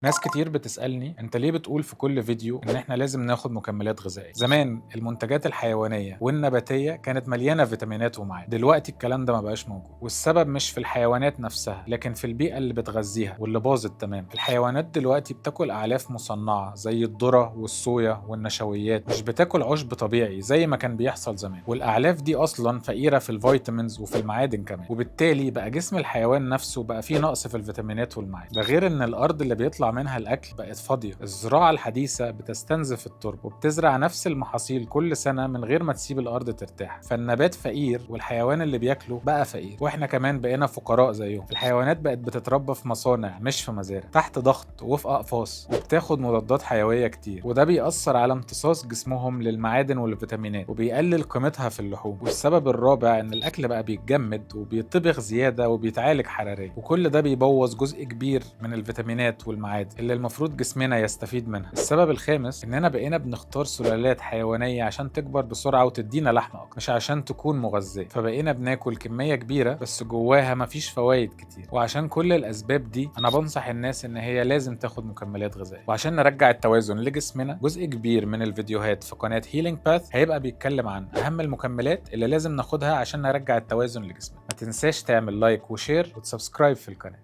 ناس كتير بتسألني: انت ليه بتقول في كل فيديو ان احنا لازم ناخد مكملات غذائية؟ زمان المنتجات الحيوانية والنباتية كانت مليانة فيتامينات ومعادن، دلوقتي الكلام ده ما بقاش موجود. والسبب مش في الحيوانات نفسها، لكن في البيئة اللي بتغذيها واللي باظت تمام. الحيوانات دلوقتي بتاكل اعلاف مصنعة زي الذرة والصويا والنشويات، مش بتاكل عشب طبيعي زي ما كان بيحصل زمان. والاعلاف دي اصلا فقيرة في ال vitamins وفي المعادن كمان، وبالتالي بقى جسم الحيوان نفسه بقى فيه نقص في الفيتامينات والمعادن. ده غير ان الارض اللي بيطلع منها الاكل بقت فاضيه. الزراعة الحديثة بتستنزف التربة وبتزرع نفس المحاصيل كل سنة من غير ما تسيب الارض ترتاح، فالنبات فقير والحيوان اللي بياكله بقى فقير، واحنا كمان بقينا فقراء زيهم. الحيوانات بقت بتتربى في مصانع مش في مزارع، تحت ضغط وفي اقفاص، وبتاخد مضادات حيوية كتير، وده بيأثر على امتصاص جسمهم للمعادن والفيتامينات وبيقلل قيمتها في اللحوم. والسبب الرابع ان الاكل بقى بيتجمد وبيطبخ زيادة وبيتعالج حراريا، وكل ده بيبوظ جزء كبير من الفيتامينات والمعادن اللي المفروض جسمنا يستفيد منها. السبب الخامس اننا بقينا بنختار سلالات حيوانية عشان تكبر بسرعة وتدينا لحمه اكتر، مش عشان تكون مغذيه، فبقينا بناكل كمية كبيرة بس جواها مفيش فوائد كتير. وعشان كل الاسباب دي انا بنصح الناس ان هي لازم تاخد مكملات غذائية. وعشان نرجع التوازن لجسمنا، جزء كبير من الفيديوهات في قناة Healing Path هيبقى بيتكلم عن اهم المكملات اللي لازم ناخدها عشان نرجع التوازن لجسمنا. ما تنساش تعمل like و share وت subscribe في القناة.